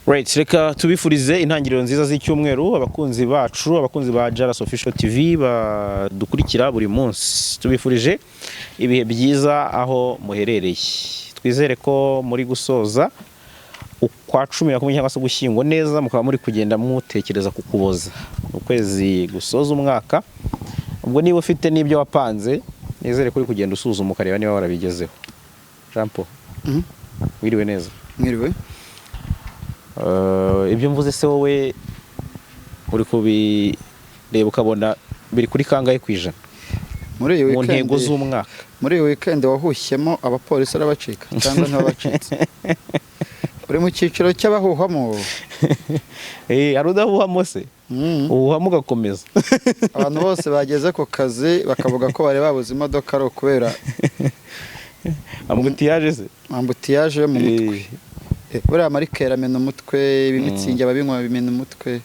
Right, reka tubifurize intangiriro nziza z'icyumweru abakunzi bacu, abakunzi ba Jaras Official TV badukurikira buri munsi. Tubifurije ibihe byiza aho muherereye. Twizere ko muri gusoza ukwa 11 cyangwa se Ugushyingo neza, mukaba muri kugenda mutekereza ku Kuboza, ukwezi gusoza umwaka. Ubwo niba ufite n'ibyo wapanze, nizere ko uri kugenda usuzuma ukareba niba warabigezeho. Jean Paul, wiriwe neza? Mwiriwe. Ibyo mvuze se wowe uri kubireba ukabona biri kuri kangahe ku ijana Muri iyi mu ntego weekend z'umwaka? Muri iyi weekend wahushyemo abapolisi arabacika cyangwa ntibabacitse? Uri mu cyiciro cy'abahuhamo? Hari udahuhamo se? Uhuhamo ugakomeza. Abantu bose bageze ku kazi bakavuga ko bari babuze imodoka ari ukubera embouteillage se? Embouteillage yo mu mutwe. Buriya amarikeri amena umutwe, ibimitsingi ababinywa bimena umutwe.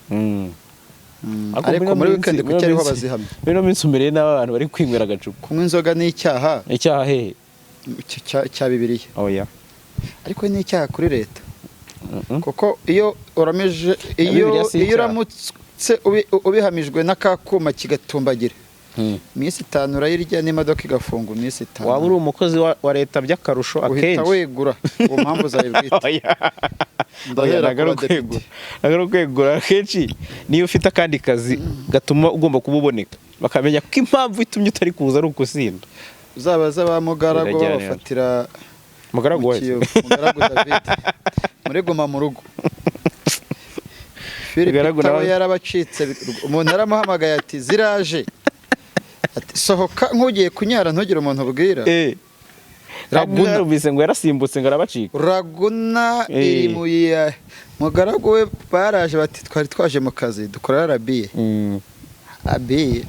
Ariko Ariko muri muri ino weekend minsi- kuki ariho muri ino bazihamya? Muri ino minsi umereye nabi, abantu bari kwinywera agacupa. Kunywa inzoga ni icyaha. Icyaha hehe? Cya Bibiliya. Oya. Ariko ni icyaha kuri leta. Kuko iyo uramije, iyo Bibiliya si iyo icyaha. uramutse ubihamijwe n'akakuma kigatumbagira, iminsi 5 urayirya n'imodoka igafungwa iminsi 5. Waba uri umukozi wa leta by'akarusho Uhita akenshi. wegura ku mpamvu zawe bwite. Oya. Ndahera Oya, ku ntabwo ari badepite. ukwegura. Ntabwo ari ukwegura. Akenshi niyo ufite akandi kazi gatuma ugomba kuba uboneka, bakamenya ko impamvu itumye utari kuza ari ukusinda. Uzabaze ba Mugaragu Birajyana. babafatira Mugaragu mu wese. Kiyovu. Mugaragu David muri Guma mu Rugo, Philip Mugaragu nawe nawe- yarabacitse. Umuntu yaramuhamagaye ati: "Ziraje," ati: "Sohoka nk'ugiye kunyara, ntugire umuntu ubwira." Raguna Raguna. Numvise ngo yarasimbutse ngo arabacika. Raguna iri mu ya Mugaragu we. Baraje bati: "Twari twaje mu kazi dukora rabiye abiye."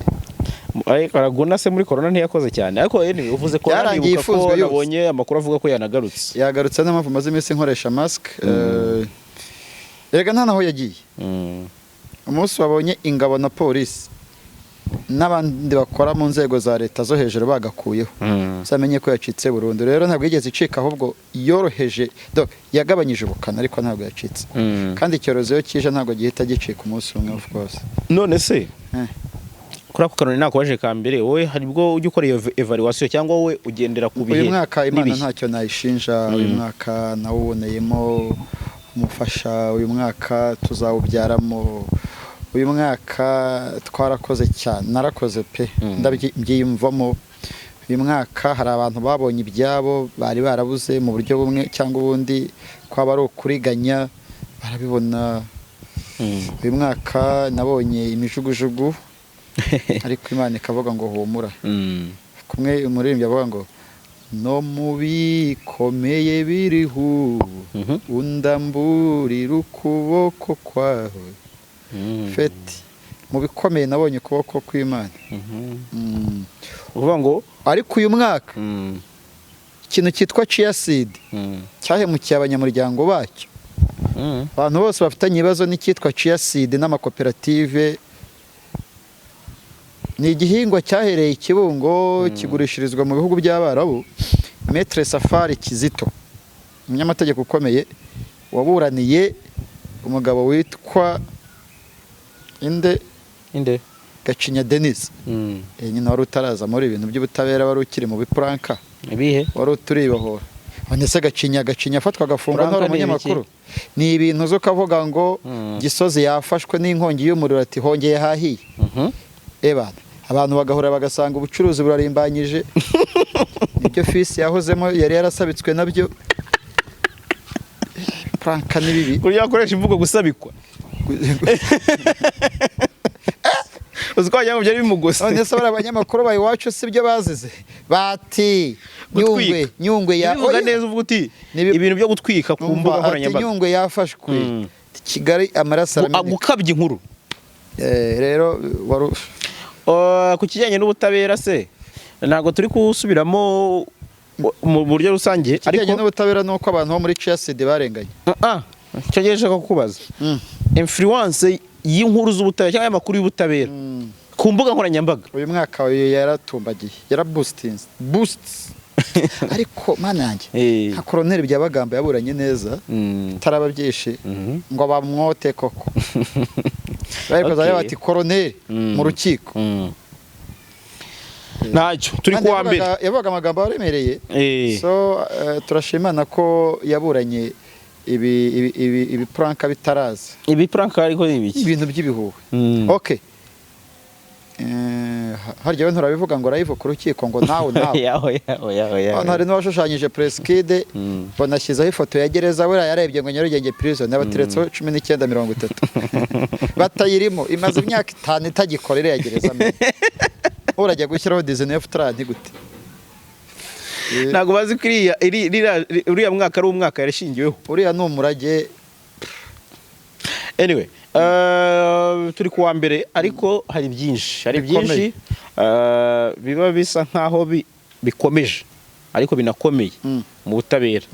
Ariko Raguna se muri corona ntiyakoze cyane? Ariko anyway, uvuze corona Byarangiye nibuka ko ifunzwe yose. nabonye amakuru avuga ko yanagarutse. Yagarutse, niyo mpamvu maze iminsi nkoresha mask. Erega nta naho yagiye. Umunsi wabonye ingabo na polisi n'abandi bakora mu nzego za leta zo hejuru bagakuyeho, uzamenye ko yacitse burundu. Rero ntabwo yigeze icika, ahubwo yoroheje, donc yagabanyije ubukana, ariko ntabwo yacitse. Kandi icyorezo iyo kije ntabwo gihita gicika umunsi umwe, of course. None se kuri ako kantu nakubaje ka mbere, wowe hari ubwo ujya ukora iyo evaluation cyangwa wowe ugendera ku bihe Uyu mwaka Imana n'ibihe? ntacyo nayishinja. Uyu mwaka nawuboneyemo umufasha, uyu mwaka tuzawubyaramo, uyu mwaka twarakoze cyane, narakoze pe. Mbyiyumvamo. Uyu mwaka hari abantu babonye ibyabo bari barabuze mu buryo bumwe cyangwa ubundi, kwaba ari ukuriganya, barabibona. Uyu mwaka nabonye imijugujugu, ariko Imana ikavuga ngo: "Humura." Kumwe umuririmbyi avuga ngo: "No mu bikomeye biriho undamburira ukuboko kwawe." Feti mu bikomeye nabonye ukuboko kw'Imana. Uvuga ngo Ariko uyu mwaka ikintu cyitwa chia seed cyahemukiye abanyamuryango bacyo. Abantu bose bafitanye ibibazo n'icyitwa chia seed n'amakoperative. Ni igihingwa cyahereye i Kibungo, kigurishirizwa mu bihugu by'Abarabu. Maître Safari Kizito, umunyamategeko ukomeye waburaniye umugabo witwa inde? Inde? Gacinya Denis. Nyine wari utaraza muri ibintu by'ubutabera, wari ukiri mu bipuranka. Ibihe? Wari uturibohora. None se Gacinya afatwa agafungwa Puranka ntari ni umunyamakuru? Ni ibintu zo ukavuga ngo Gisozi yafashwe n'inkongi y'umuriro, ati: "Hongeye hahiye." Ebana abantu bagahura bagasanga ubucuruzi burarimbanyije. Nibyo fisi yahozemo, yari yarasabitswe nabyo. Puranka ni bibi. Kurya bakoresha imvugo gusabikwa, uzi ko wagira ngo byari bimugose. None se bariya abanyamakuru ba Iwacu si byo bazize? Bati Nyungwe Gutwika. Nyungwe ya Ubivuga Oya. neza, uvuga uti ibintu byo gutwika ku mbuga Umva, ati nkoranyambaga. "Nyungwe yafashwe." Kigali amaraso arameneka. Gukabya inkuru. Rero wari Ku kijyanye n'ubutabera se, ntabwo turi gusubiramo mu buryo rusange, Ikijyanye ariko n'ubutabera ni uko abantu bo muri chia seed barenganye. Ah, icyo ngiye nshaka kukubaza, influence y'inkuru z'ubutabera cyangwa y'amakuru y'ubutabera ku mbuga nkoranyambaga. Uyu mwaka uyu yaratumbagiye, yaraboostinze, boosts. Ariko mana yanjye, nka koroneri Byabagamba yaburanye neza, ataraba byinshi ngo bamwote koko, bari kuzajya bati koroneri mu rukiko. Ntacyo, turi Kandi kuwa mbere. Yavugaga amagambo aremereye. So turashimana ko yaburanye ibi pranka bitaraza. Ibi pranka ariko ni ibiki? Ibintu by'ibihuha. Okay. Harya we nturabivuga ngo live ku rukiko ngo nawe nawe? Oya, oya, oya, oya. Hano hari n'uwashushanyije Preskid, banashyizeho ifoto ya gereza, buriya yarebye ngo Nyarugenge prison, yabateretseho 1930 batayirimo, imaze imyaka 5 itagikora iriya gereza mbi. Urajya gushyiraho 1930 gute? Ntabwo bazi ko uriya mwaka ari umwaka yarashingiweho. Uriya ni umurage. Anyway, turi kuwa mbere, ariko hari byinshi, hari byinshi biba bisa nkaho bikomeje ariko binakomeye mu butabera.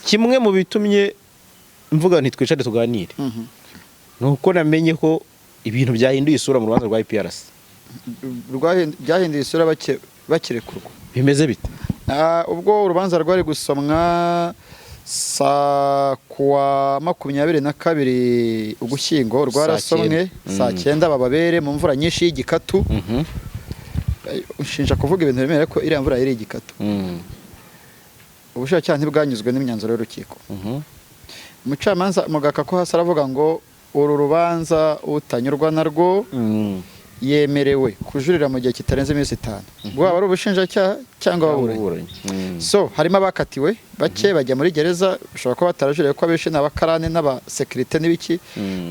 Kimwe mu bitumye mvuga nti twicare tuganire ni uko namenye ko ibintu byahinduye isura mu rubanza rwa IPRC. Byahinduye isura bakirekurwa. Bimeze bite? Ubwo urubanza rwari gusomwa saa kuwa 22 Ugushyingo, rwarasomwe saa saa 9, bababere mu mvura nyinshi y'igikatu. Ushinja kuvuga ibintu biremereye ko iriya mvura yari igikatu. Ubushinjacyaha ntibwanyuzwe n'imyanzuro y'urukiko. Umucamanza mugaka ko hasi aravuga ngo uru rubanza utanyurwa narwo yemerewe kujurira mu gihe kitarenze iminsi 5, bwaba ari ubushinjacyaha cyangwa ababuranyi. Ababuranyi. So harimo abakatiwe bake bajya muri gereza, bashobora kuba batarajuriye kuko abenshi ni abakarani n'abasekirite n'ibiki.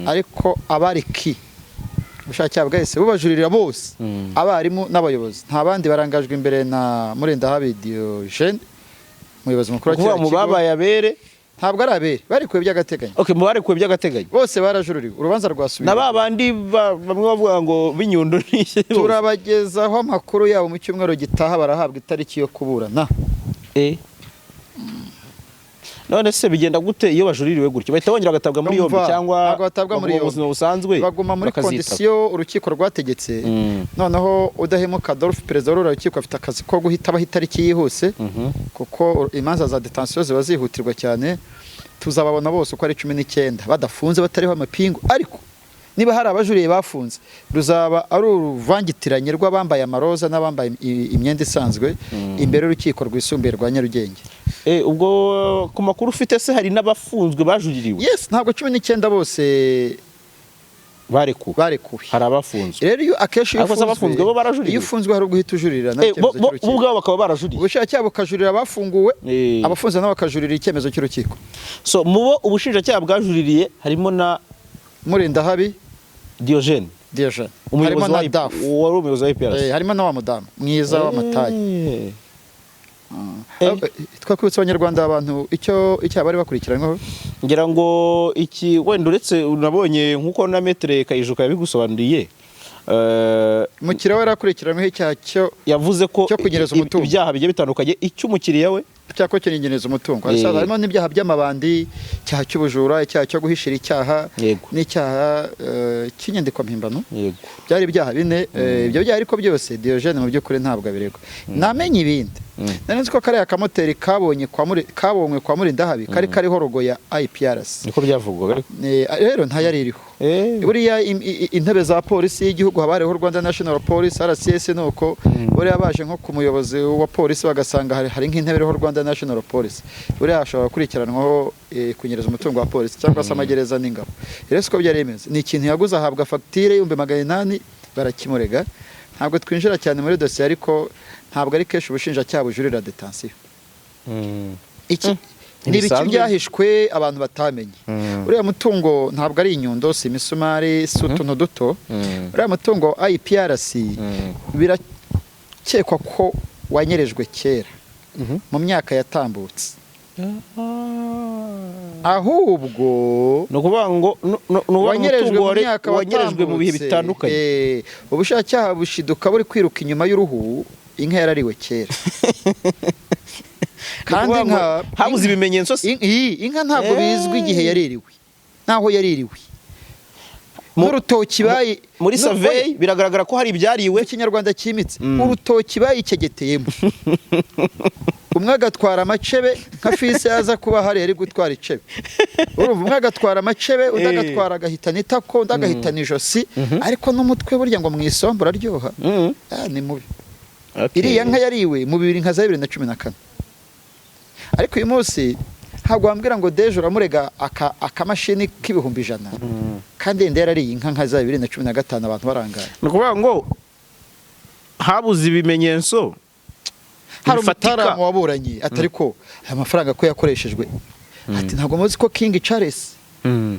Ariko abari ki ubushinjacyaha bwahise bubajuririra bose, abarimu n'abayobozi, nta bandi barangajwe imbere na Murindahabi Diogene, umuyobozi mukuru wa Ukuvuga kiriya mu kigo. babaye abere? Ntabwo ari abere, barekuwe by'agateganyo. Okay, mu barekuwe by'agateganyo. Bose barajuririwe, urubanza rwasubiye. Na ba bandi bamwe bavuga ngo b'inyundo n'iki bose. Turabagezaho amakuru yabo mu cyumweru gitaha, barahabwa itariki yo kuburana. None se bigenda gute iyo bajuririwe gutyo? Bahita bongera bagatabwa muri yombi Umva, cyangwa ntabwo batabwa muri baguma mu yombi. buzima busanzwe Baguma muri bakazitaba? condition urukiko rwategetse. Noneho Udahemuka Adolphe, perezida w'uru rukiko, afite akazi ko guhita abaha itariki yihuse, kuko imanza za detention ziba zihutirwa cyane. Tuzababona bose uko ari 19 badafunze, batariho amapingu. Ariko niba hari abajuriye bafunze, ruzaba ari uruvangitiranye rw'abambaye amaroza n'abambaye imyenda isanzwe imbere y'urukiko rwisumbuye rwa Nyarugenge. Ubwo ku makuru ufite se hari n'abafunzwe bajuririwe? Yes, ntabwo 19 bose Barekuwe. barekuwe. Hari abafunzwe. Rero iyo akenshi iyo Ariko se abafunzwe bo barajuririwe? Iyo ufunzwe hari ubwo uhita ujurira Bo n'icyemezo bo cy'urukiko. ubwabo bakaba barajuriye. Ubushinjacyaha bukajurira abafunguwe, abafunze nabo bakajurira icyemezo cy'urukiko. So mu bo ubushinjacyaha bwajuririye harimo na Murindahabi Diogene, Diogene, umuyobozi harimo wa na DAF. Wari umuyobozi wa IPRC. Harimo na wa mudamu mwiza w'amatayi. Twakwibutsa abanyarwanda, abantu, icyo icyaha bari bakurikiranyweho. Ngira ngo iki wenda uretse unabonye nkuko na Maître Kayijuka yabigusobanuriye, Umukiriya we yarakurikiranyweho icyaha cyo yavuze ko cyo kunyereza umutungo. Ibyaha bigiye bitandukanye, icy'umukiriya we. Icyaha cyo kunyereza umutungo. Harimo n'ibyaha by'amabandi, icyaha cy'ubujura, icyaha cyo guhishira icyaha n'icyaha cy'inyandiko mpimbano. Byari ibyaha bine. Ibyo byaha ariko byose Diogene mu by'ukuri ntabwo abiregwa. Namenye ibindi, nari nzi ko kariya kamoteri kabonye kwa muri kabonywe kwa Murindahabi kari kariho logo ya IPRC. Niko byavugwaga ariko. Rero ntayari iriho. Buriya intebe za polisi y'igihugu haba hariho Rwanda National Police, RCS. Nuko buriya baje nko ku muyobozi wa polisi bagasanga hari nk'intebe iriho Rwanda National Police, buriya hashobora gukurikiranwaho kunyereza umutungo wa polisi cyangwa se amagereza n'ingabo. Rero siko byari bimeze, ni ikintu yaguze ahabwa fagitire y'800,000, barakimurega. Ntabwo twinjira cyane muri dosiye, ariko ntabwo ari kenshi ubushinjacyaha bujurira detention. Iki ni ibiki Ntibisanzwe. byahishwe abantu batamenye? Uriya mutungo ntabwo ari inyundo, si imisumari, si utuntu duto. Uriya mutungo IPRC birakekwa ko wanyerejwe kera mu myaka yatambutse, ahubwo Ni ukuvuga ngo ni ukuvuga wanyerejwe umutungo mu myaka wanyerejwe mu bihe watambutse. bitandukanye. Ubushinjacyaha bushiduka buri kwiruka inyuma y'uruhu, inka yarariwe kera. Ni Kandi ukuvuga ngo inka habuze ibimenyetso se? Iyi inka ntabwo bizwi igihe yaririwe n'aho yaririwe. N'urutoki bayi Muri survey biragaragara ko hari ibyariwe. Mu Kinyarwanda cyimitse, urutoki bayikegeteyemo, umwe agatwara amacebe. Nka fisi yaza kuba hari yari gutwara icebe. Urumva, umwe agatwara amacebe, undi agatwara agahitana itako, undi agahitana ijosi, ariko n'umutwe burya ngo mu isombe uraryoha. Ah, ni mubi. Iriya nka yariwe mu bibiri nka za 2014, ariko uyu munsi ntabwo wambwira ngo deje uramurega akamashini k'100,000 kandi yenda yarariye inka nka za 2015 abantu barangaye. Ni ukuvuga ngo habuze ibimenyetso Hari bifatika. umutaramu waburanye atari ko aya mafaranga ko yakoreshejwe, ati ntabwo muzi ko King Charles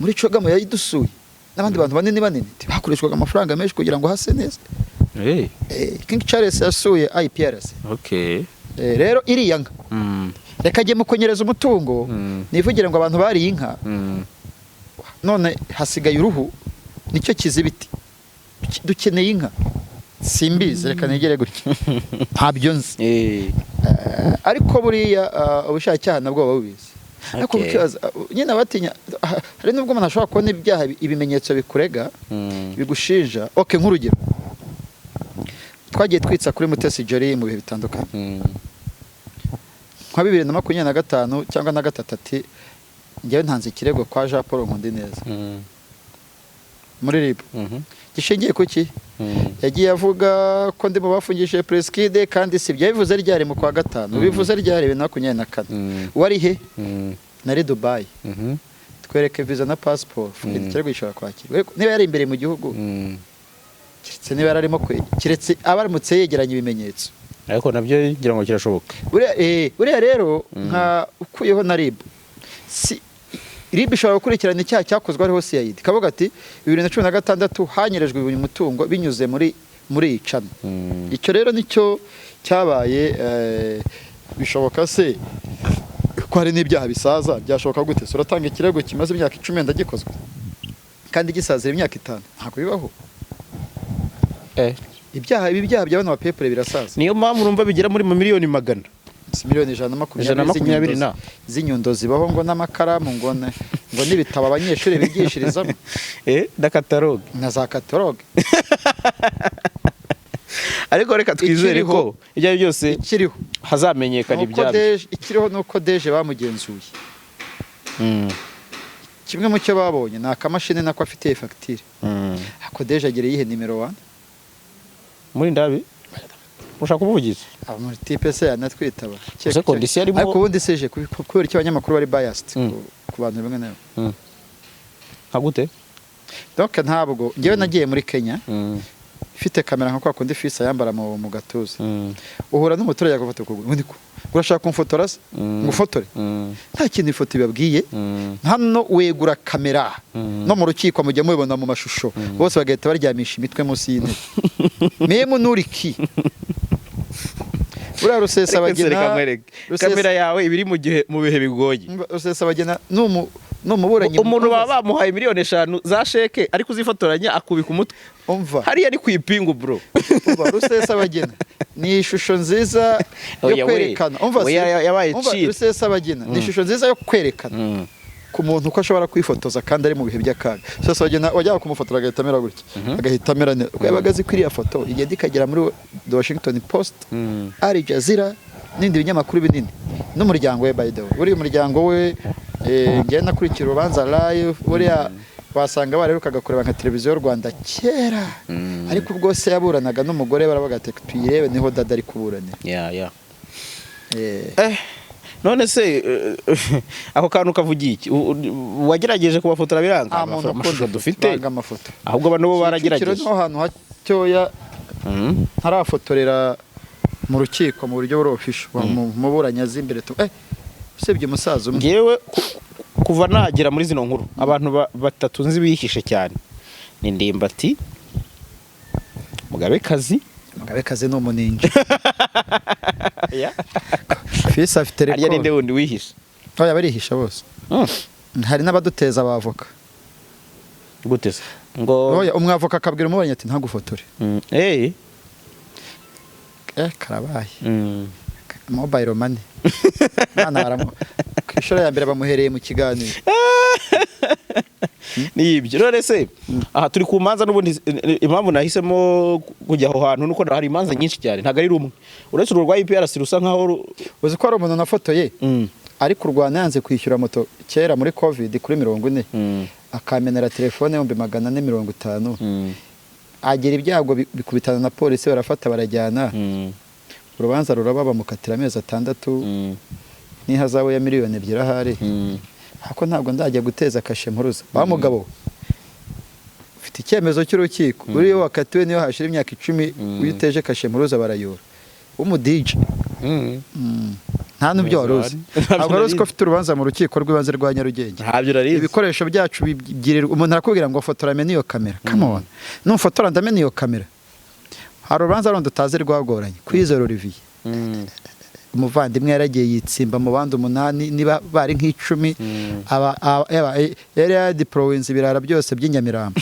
muri CHOGM yayidusuye n'abandi bantu banini banini. Ati, hakoreshwaga amafaranga menshi kugira ngo hase neza. King Charles yasuye IPRC. Rero iriya nka, reka ajye mu kunyereza umutungo, nivugire ngo abantu bariye inka, none hasigaye uruhu, nicyo kizibiti. Dukeneye inka, simbizi, reka nigere gutya, ntabyo nzi. Ariko buriya ubushinjacyaha nabwo buba bubizi, ariko ukibaza, nyine abatinya, hari nubwo umuntu ashobora kubona ibyaha, ibimenyetso bikurega, bigushinja. Okay, nk'urugero twagiye twitsa kuri Mutesi Jolly mu bihe bitandukanye, nka 2025 cyangwa na gatatu, ati njyewe ntanze ikirego kwa Jean Paul Nkundineza muri RIB. Gishingiye ku ki? Yagiye avuga ko ndi mu bafungishije Prince Kid, kandi si ibyo. Yabivuze ryari? Mu kwa gatanu. Bivuze ryari? 2024. Wari he? Nari Dubai. Twereke visa na passport. Ikirego gishobora kwakirwa. Ariko niba yari imbere mu gihugu, keretse niba yararimo kwe, keretse abaramutse yegeranya ibimenyetso. Ariko nabyo ngira ngo kirashoboka. Buriya rero nka ukuyeho na RIB, si RIB ishobora gukurikirana icyaha cyakozwe hariho CID, kavuga ati 2016 hanyerejwe uyu mutungo binyuze muri iyi channel. Icyo rero nicyo cyabaye. Bishoboka se ko hari n'ibyaha bisaza? Byashoboka gute se? Uratanga ikirego kimaze imyaka 10 wenda gikozwe kandi gisazira imyaka 5? Ntabwo bibaho. Ibyaha, ibi byaha bya bano bapepure birasaza. Niyo mpamvu urumva bigera muri miliyoni magana. Si miliyoni 120 120 na. z'inyundo zibaho, ngo n'amakaramu, ngo n'ibitabo abanyeshuri bigishirizamo. Na catalogue. Na za catalogue. Ariko reka twizere ko ibyo ari byo byose Ikiriho hazamenyekana nuko ibyabyo. Deje, ikiriho ni uko deje bamugenzuye. Kimwe mu cyo babonye ni akamashini nako afitiye fagitire. Ako deje agira iyihe nimero wa Muri ndabi ushaka kuvugiza. Amutipe se yanatwitaba? Ese condition arimo- Ariko ubundi seje kubera icyo abanyamakuru bari biased ku bantu bimwe na bimwe? Nka gute? Donc ntabwo njyewe nagiye muri Kenya ifite kamera nka kwa kundi fisa yambara mu gatuza, uhura n'umuturage agafata ukuguru, ubundi ko urashaka kumfotora se? Ngufotore? Nta kintu ifoto ibabwiye. Hano wegura kamera no mu rukiko, mujya mubibona mu mashusho, bose bagahita baryamisha imitwe munsi y'intebe. Memu nuriki buriya Rusesabagina. Reka nkwereke. Kamera yawe iba iri mu gihe, mu bihe bigoye. Rusesabagina ni umuburanyi. Umuntu baba bamuhaye miliyoni 5 za sheke ariko uzifotoranya akubika umutwe. Umva. Hariya ni ku ipingu, bro. Umva, Rusesabagina ni ishusho nziza yo Oya we. kwerekana. Umva se, Oya, yabaye umva, cheat. Rusesabagina ni ishusho nziza yo kwerekana ku muntu ko ashobora kwifotoza kandi ari mu bihe by'akaga. Rusesabagina wajyaga kumufotora agahita amera gutya, agahita amera neza, kuko yabaga azi ko iriya foto igenda ikagera muri The Washington Post, Al Jazeera n'ibindi binyamakuru binini, n'umuryango we. By the way, buriya umuryango we, njyewe nakurikira urubanza live, buriya wasanga baraherukaga kureba nka Televiziyo Rwanda kera, ariko ubwo se yaburanaga n'umugore baravuga ati tuyirebe, niho dada ari kuburanira. Ya. None se ako kantu kavugiye iki? Wagerageje kubafotora biranga? Nta muntu Amashusho ukunda dufite banga amafoto. Ahubwo abantu bo Kicukiro baragerageje. niho hantu hatoya ntarafotorera mu rukiko mu buryo buri official, muburanyi azi imbere tu usibye umusaza umwe. Ngewe kuva nagera muri zino nkuru, abantu batatu nzi bihishe cyane ni Ndimbati, Mugabekazi. Mugabekazi ni umuninja. Fisi afite Harya ninde record. wundi wihishe? Oya, barihisha bose. Hari n'abaduteza abavoka. Gute se ngo? Oya, umwavoka akabwira umuburanyi ati ntagufotore. Karabaye. Mobile money. Mwana baramu ku inshuro ya mbere bamuhereye mu kiganiro. Ni ibyo none se aha turi ku manza n'ubundi. Impamvu nahisemo kujya aho hantu nuko hari imanza nyinshi cyane, ntabwo ari rumwe uretse urwo rwa IPRC rusa nkaho Uzi ko hari umuntu nafotoye ari kurwana, yanze kwishyura moto kera muri COVID kuri 40, akamenera telefone 450,000, agira ibyago bikubitana na polisi, barafata barajyana, urubanza ruraba, bamukatira amezi 6 n'ihazabu ya miliyoni 2 ahari. Ariko ntabwo ndajya guteza kashe mpuruza wa mugabo ufite icyemezo cy'urukiko. Buriya iyo wakatiwe, niyo hashira imyaka 10, iyo uteje kashe mpuruza barayora w'umudije. Nta n'ibyo wari uzi. Ntabyo. Ntabwo wari uzi ko nari. ufite urubanza mu rukiko rw'ibanze rwa Nyarugenge. Ntabyo narizi. Ibikoresho byacu bibyirirwa umuntu arakubwira ngo fotora mena iyo kamera. Come on, nufotora ndamena iyo kamera. Hari urubanza rundi utazi rwagoranye, Kwizera Olivier. Umuvandimwe yaragiye yitsimba mu bandi umunani, niba bari nk'icumi, yari yadiporowinze ibirara byose by'inyamirambo,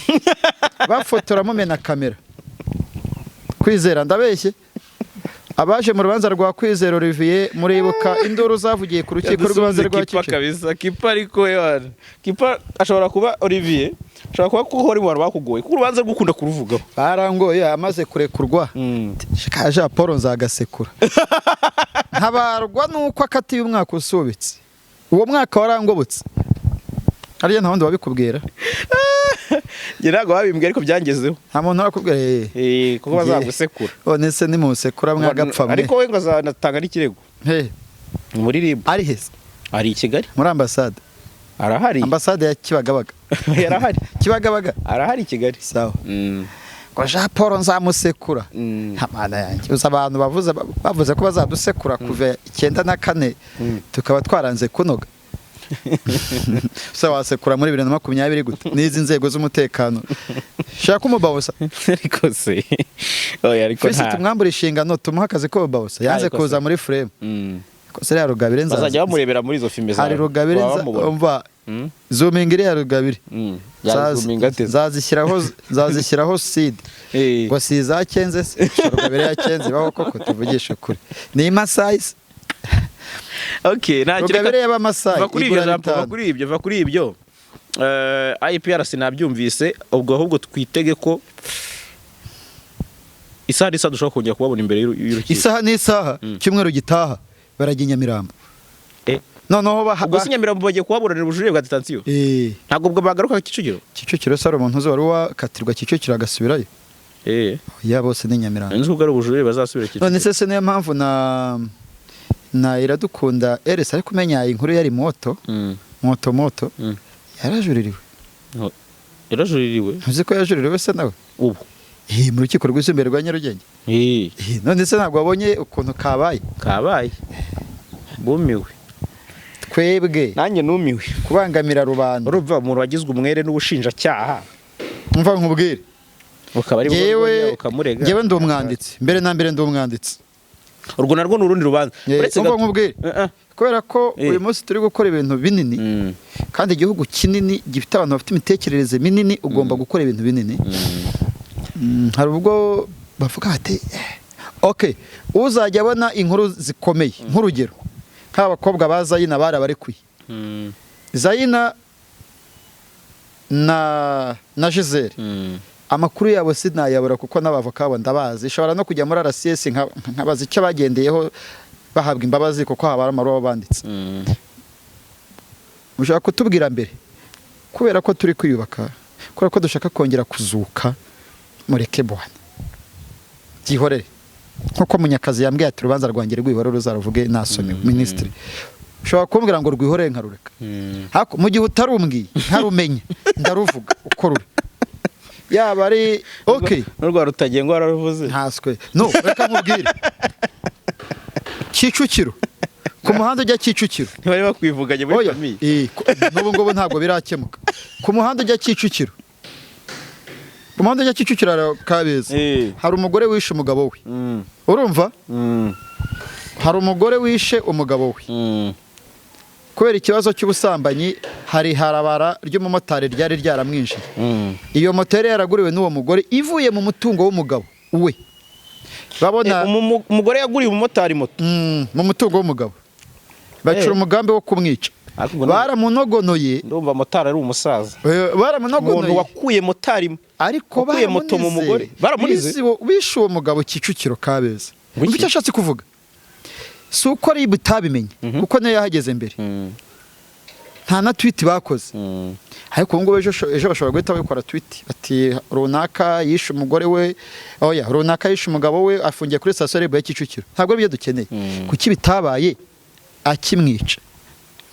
bafotora mumena kamera. Kwizera, ndabeshye? Abaje mu rubanza rwa Kwizera Olivier, muribuka induru zavugiye ku rukiko rw'ibanze rwa Kipa. Kicukiro? Kabisa Kipa, ariko yewana Kipa ashobora kuba, Olivier ashobora kuba kuko uri mu bantu bakugoye, kuko urubanza rwukunda kuruvugaho. Barangoye amaze kurekurwa. Ka Jean Paul nzagasekura, ntabarwa nuko akatiye umwaka usubitse. Uwo mwaka warangobotse ariyo, nta wundi wabikubwira. Njye ntabwo babimbwiye, ariko byangezeho. Nta muntu urakubwira. Kuko bazagusekura. None se nimusekura mwagapfa mwe? Ariko we ngo azanatanga n'ikirego muri RIB. Ari he se? Ari i Kigali. Muri ambasade? Arahari. Ambasade ya Kibagabaga? Yarahari. Kibagabaga. Arahari i Kigali. Sawa. Ngo Jean Paul nzamusekura. Mana yanjye, uzi abantu bavuze ko bazadusekura kuva 94, tukaba twaranze kunoga. Se wasekura muri 2020 gute n'izi nzego z'umutekano? Shaka umubawusa. Ariko se oya, ariko Fisi nta tumwambura inshingano, tumuhe akazi k'ububawusa, yanze Ariko se- kuza muri frame. Ko se iriya Rugabire nzaza Bazajya bamurebera muri izo filime hari zawe. Rugabire Baba bamubona. umva, zoominga iriya Rugabire. Yazuminga ate? Nzazishyiraho seed. Ngo si iza Kenze se? Rugabire ya Kenze ibaho koko? Tuvugishe ukuri, ni Imasayi se? Okay, nta Rugabire y'Abamasayi Va kuri ibyo, igura Jean Paul, va 5. kuri ibyo, va kuri ibyo. IPRC nabyumvise. Ubwo ahubwo twitege ko isaha n'isaha dushobora kongera kubabona imbere y'urukiko. Isaha n'isaha, cyumweru gitaha barajya i Nyamirambo. Noneho Ubwo si Nyamirambo bagiye kuhaburanira ubujurire bwa detention? Eh. Ntabwo ubwo bagaruka Kicukiro? Kicukiro se hari umuntu uzi wari wakatirwa Kicukiro agasubirayo? Ya, bose ni Nyamirambo. Nzi ko ari ubujurire, bazasubira Kicukiro. None se niyo mpamvu na Iradukunda Elsa ari kumenya inkuru yari moto, moto moto, yarajuririwe. No. Yarajuririwe? Ntuzi ko yajuririwe se nawe? Ubu? Eh, mu rukiko rwisumbuye rwa Nyarugenge. Eh, none se ntabwo wabonye ukuntu kabaye? Kabaye, bumiwe. Twebwe Nanjye numiwe. kubangamira rubanda. Urumva umuntu wagizwe umwere n'ubushinjacyaha, Mva nkubwire. bukaba ari bwo Ngewe bwongera bukamurega. Ngewe ndi umwanditsi, mbere na mbere ndi umwanditsi. Urwo narwo ni urundi rubanza. Eh, Uretse umva gato. nkubwire. Kubera ko uyu munsi turi gukora ibintu binini, kandi igihugu kinini gifite abantu bafite imitekerereze minini, ugomba gukora ibintu binini. Hari ubwo bavuga bati ok, uzajya abona inkuru zikomeye, nk'urugero nk'abakobwa ba Zayina barabarekuye. Zayina na Gisele, amakuru yabo sinayabura kuko n'abavoka babo ndabazi. Ishobora no kujya muri RCS nkabaza icyo bagendeyeho bahabwa imbabazi, kuko haba hari amabaruwa banditse. Mushaka kutubwira mbere, kubera ko turi kwiyubaka, kubera ko dushaka kongera kuzuka, mureke bwana byihorere. Nkuko Munyakazi yambwiye ati: "Urubanza rwanjye rwihorere, uzaruvuge nasomewe." Minisitiri ushobora kumbwira ngo rwihorere, nkarureka. Hako mu gihe utarumbwiye ntarumenya, ndaruvuga uko ruri, yaba ari okay. N'urwa Rutagengwa wararuvuze. Ntaswe no, reka nkubwire, Kicukiro, ku muhanda ujya Kicukiro. Ntibari bakwivuganye muri Oya, famille? N'ubu ngubu ntabwo birakemuka. Ku muhanda ujya Kicukiro, ku muhanda ujya Kicukiro hari Kabeza. Hari umugore wishe umugabo we. Urumva? Hari umugore wishe umugabo we kubera ikibazo cy'ubusambanyi. Hari harabara ry'umumotari ryari ryaramwinjiye. Iyo moto yari yaraguriwe n'uwo mugore ivuye mu mutungo w'umugabo we, babona. Umugore yaguriye umumotari moto? Mu mutungo w'umugabo, bacura umugambi wo kumwica. Ariko ubwo Baramunogonoye. Ndumva motari ari umusaza. Umuntu Baramunogonoye. wakuye motari, ariko wakuye moto mu baramunize. mugore. Baramunize? Bishe uwo mugabo Kicukiro Kabeza. Ngo iki? Umva icyo ashatse kuvuga, si uko RIB itabimenye, kuko niyo yahageze mbere, nta na tweet bakoze. Ariko ubu ngubu ejo bashobora guhita babikora tweet, bati runaka yishe umugore we, oya, runaka yishe umugabo we, afungiye kuri sitasiyo RIB ya Kicukiro. Ntabwo aribyo dukeneye. Kuki bitabaye akimwica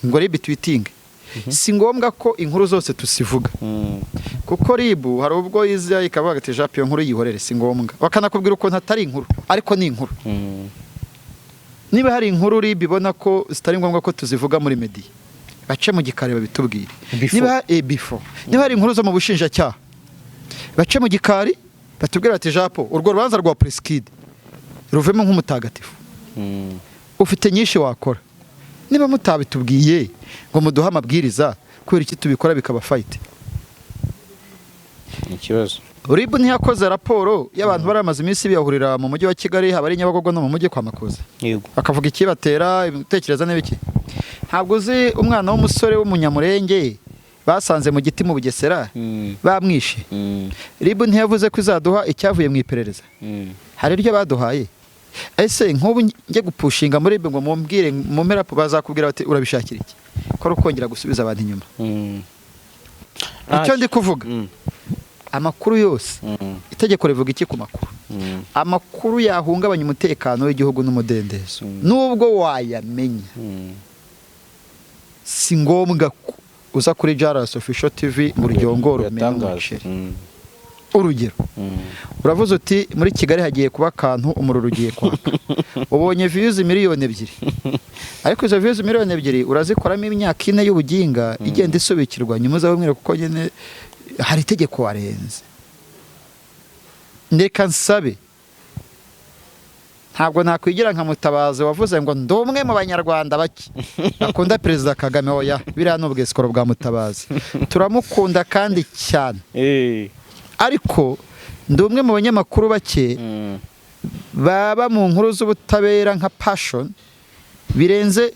ngo RIB tweetinge? Si ngombwa ko inkuru zose tusivuga, kuko RIB hari ubwo iza ikavuga ati: "Jape, iyo nkuru yihorere, si ngombwa." Bakanakubwira ukuntu atari inkuru, ariko ni inkuru. Niba hari inkuru RIB ibona ko zitari ngombwa ko tuzivuga muri media, bace mu gikari babitubwire. Before. Niba before niba hari inkuru zo mu bushinjacyaha, bace mu gikari batubwire bati: "Japo, urwo rubanza rwa Prince ruvemo nk'umutagatifu, ufite nyinshi wakora." Niba mutabitubwiye ngo muduhe amabwiriza, kubera iki tubikora bikaba fight? Ni ikibazo. RIB ntiyakoze raporo y'abantu bari bamaze iminsi biyahurira mu mujyi wa Kigali, haba ari Nyabugogo no mu mujyi kwa Makuza, bakavuga ikibatera ibitekerezo n'ibiki? Ntabwo uzi umwana w'umusore w'umunyamurenge basanze mu giti mu Bugesera bamwishe? RIB ntiyavuze ko izaduha icyavuye mu iperereza? Hari iryo baduhaye? Ese nk'ubu njye gupushinga muri RIB ngo mumbwire mu mpera, bazakubwira bati: "Urabishakira iki?" Ko ari ukongera gusubiza abantu inyuma. Icyo ndi kuvuga, amakuru yose, itegeko rivuga iki ku makuru? Amakuru yahungabanya umutekano w'igihugu n'umudendezo, nubwo wayamenya, si ngombwa ko uza kuri Jaras Official TV ngo uryongore umenye Uyatangaza. umuceri. Urugero, uravuze uti muri Kigali hagiye kuba akantu, umuriro ugiye kwaka, ubonye views 2 miliyoni, ariko izo views 2 miliyoni urazikoramo imyaka 4 y'ubuginga igenda isubikirwa, nyuma uzabumwira, kuko nyine hari itegeko warenze. Ndeka nsabe, ntabwo nakwigira nka Mutabazi wavuze ngo ndi umwe mu Banyarwanda bake bakunda Perezida Kagame. Oya, biriya ni ubwesikoro bwa Mutabazi, turamukunda kandi cyane, ariko ndi umwe mu banyamakuru bake baba mu nkuru z'ubutabera nka passion birenze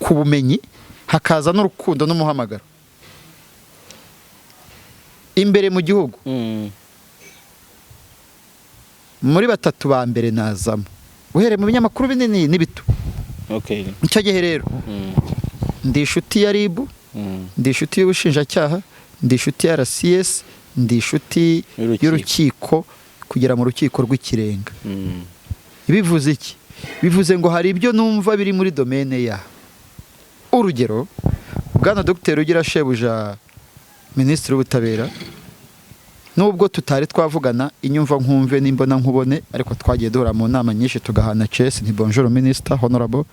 ku bumenyi, hakaza n'urukundo n'umuhamagaro imbere mu gihugu. Muri batatu ba mbere nazamo, uhereye mu binyamakuru binini n'ibito. Icyo gihe rero ndi inshuti ya RIB, ndi inshuti y'ubushinjacyaha, ndi inshuti ya RCS, ndi inshuti y'urukiko. Y'urukiko kugera mu Rukiko rw'Ikirenga. Bivuze iki? Bivuze ngo hari ibyo numva biri muri domaine ya, urugero, bwana Dr Ugira shebuja Minisitiri w'Ubutabera, nubwo tutari twavugana inyumva nkumve n'imbona nkubone, ariko twagiye duhura mu nama nyinshi, tugahana chess, nti: "Bonjour minister honorable."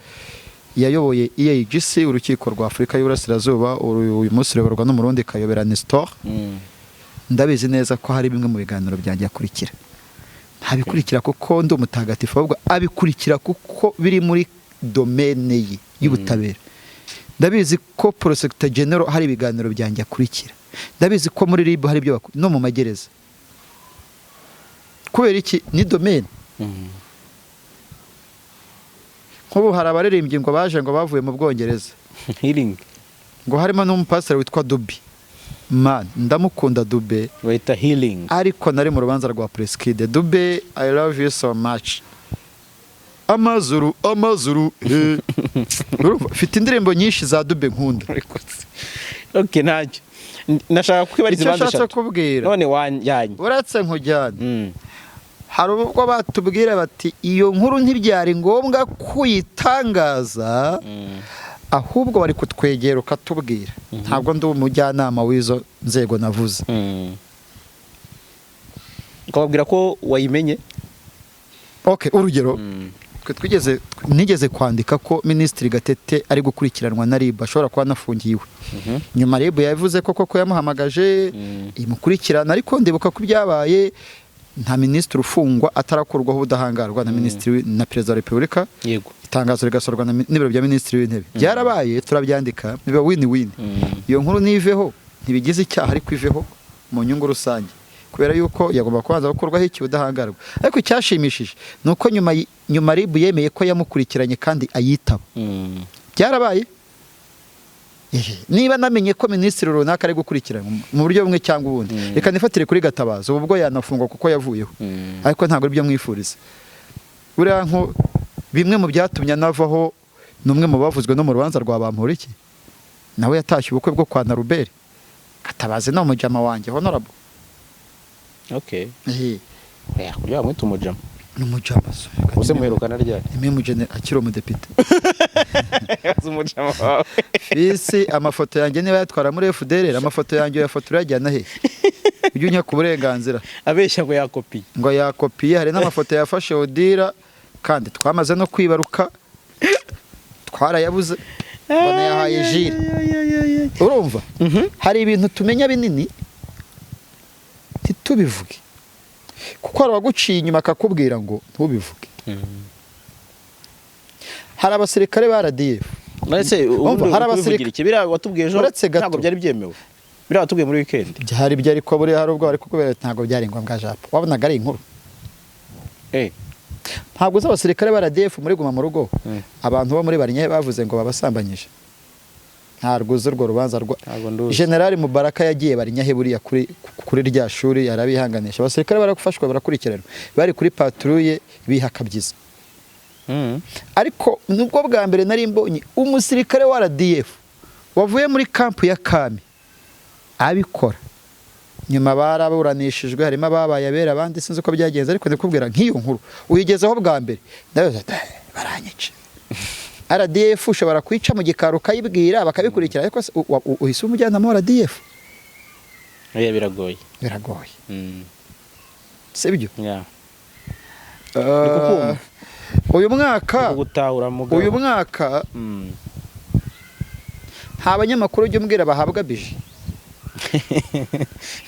Yayoboye EAGC, urukiko rwa Afurika y'Uburasirazuba, uyu munsi ruyoborwa n'Umurundi Kayobera Nestor. Ndabizi neza ko hari bimwe mu biganiro byanjye akurikira. Ntabikurikira kuko ndi umutagatifu, ahubwo abikurikira kuko biri muri domaine ye y'ubutabera. Ndabizi ko Prosecutor General hari ibiganiro byanjye akurikira. Ndabizi ko muri RIB hari ibyo no mu magereza. Kubera iki? Ni domaine. Nk'ubu hari abaririmbyi ngo baje ngo bavuye mu Bwongereza, Healing. ngo harimo n'umupasiteri witwa Dube. Man, ndamukunda Dube. Bayita healing. Ariko nari mu rubanza rwa Prince Kid. Dube, I love you so much. Amazuru, amazuru, he. Urumva, mfite indirimbo nyinshi za Dube nkunda. Okay, ntacyo nashaka kwibariza. Icyo Imanza nshatse eshatu kubwira, none wanjyanye. Uretse nkujyane, hari ubwo batubwira bati iyo nkuru ntibyari ngombwa kuyitangaza, ahubwo bari kutwegera ukatubwira. Ntabwo ndi umujyanama w'izo nzego navuze. Ukababwira ko wayimenye. Okay, urugero, twe twigeze, nigeze kwandika ko Minisitiri Gatete ari gukurikiranwa na RIB, ashobora kuba anafungiwe. Nyuma RIB yavuze ko koko yamuhamagaje, imukurikirana, ariko ndibuka ko ibyabaye, nta minisitiri ufungwa atarakurwaho ubudahangarwa na minisitiri na Perezida wa Repubulika, itangazo rigasorwa n'ibiro bya Minisitiri w'Intebe. Byarabaye, turabyandika, biba win win. Iyo nkuru niveho, ntibigize icyaha, ariko iveho mu nyungu rusange, kubera yuko yagomba kubanza gukurwaho iki? Ubudahangarwa. Ariko icyashimishije ni uko nyuma RIB yemeye ko yamukurikiranye kandi ayitaba. Byarabaye. Niba namenye ko minisitiri runaka ari gukurikirana mu buryo bumwe cyangwa ubundi, reka nifatire kuri Gatabazi, ubu bwo yanafungwa kuko yavuyeho, ariko ntabwo aribyo mwifuriza. Buriya nko bimwe mu byatumye anavaho, ni umwe mu bavuzwe no mu rubanza rwa Bamporiki, nawe yatashye ubukwe bwo kwa Naruberi. Gatabazi ni umujama wanjye, honorable. Okay. Eh, Oya, kurya bamwita umujama? Ni umujama so. Ubuse muherukana ryari? Nimwe mugene akiri umudepite. Yazi umujama wawe. Fisi amafoto yanjye niba yatwara muri FDR, amafoto yanjye uyafotora uyajyana he? Ujye unyaka uburenganzira. Abeshya ngo yakopiye. Ngo yakopiye. Hari n'amafoto yafashe Odira kandi twamaze no kwibaruka, twarayabuze, mbona yahaye jire. Urumva hari ibintu tumenya binini ntitubivuge, kuko hari uwaguciye inyuma akakubwira ngo ntubivuge. Hari abasirikare ba RDF. Uretse Umva, ubundi hari uri kubivugira abasirika- iki? Biriya watubwiye ejo Uretse gato. ntabwo byari byemewe, biriya watubwiye muri weekend. Byari byo, ariko buriya hari ubwo bari kukubwira ati ntabwo byari ngombwa. Japo wabonaga ari inkuru. Ntabwo uzi abasirikare ba RDF muri Guma mu Rugo, abantu bo muri Barinyahe bavuze ngo babasambanyije? Ntabwo uzi urwo rubanza rwa Ntabwo nduzi. Generali Mubaraka yagiye Barinyahe buriya kuri rya shuri yarabihanganisha. Abasirikare barafashwe, barakurikiranwa, bari kuri patrouille biha akabyiza. Ariko nubwo bwa mbere nari mbonye umusirikare wa RDF wavuye muri kampu ya Kami abikora, nyuma baraburanishijwe, harimo ababaye abera, abandi sinzi uko byagenze. Ariko ndikubwira nk'iyo nkuru uyigezeho bwa mbere, ndabaza ati, "Eh, baranyica." RDF ushobora kwica mu gikari ukayibwira bakabikurikira, ariko se uhise umujyanama wa RDF? Oya, biragoye. Biragoye, sibyo? Yeah. Kukumva. Uyu mwaka Gutahura mugabo. Uyu mwaka nta banyamakuru ujya umbwira bahabwa bije.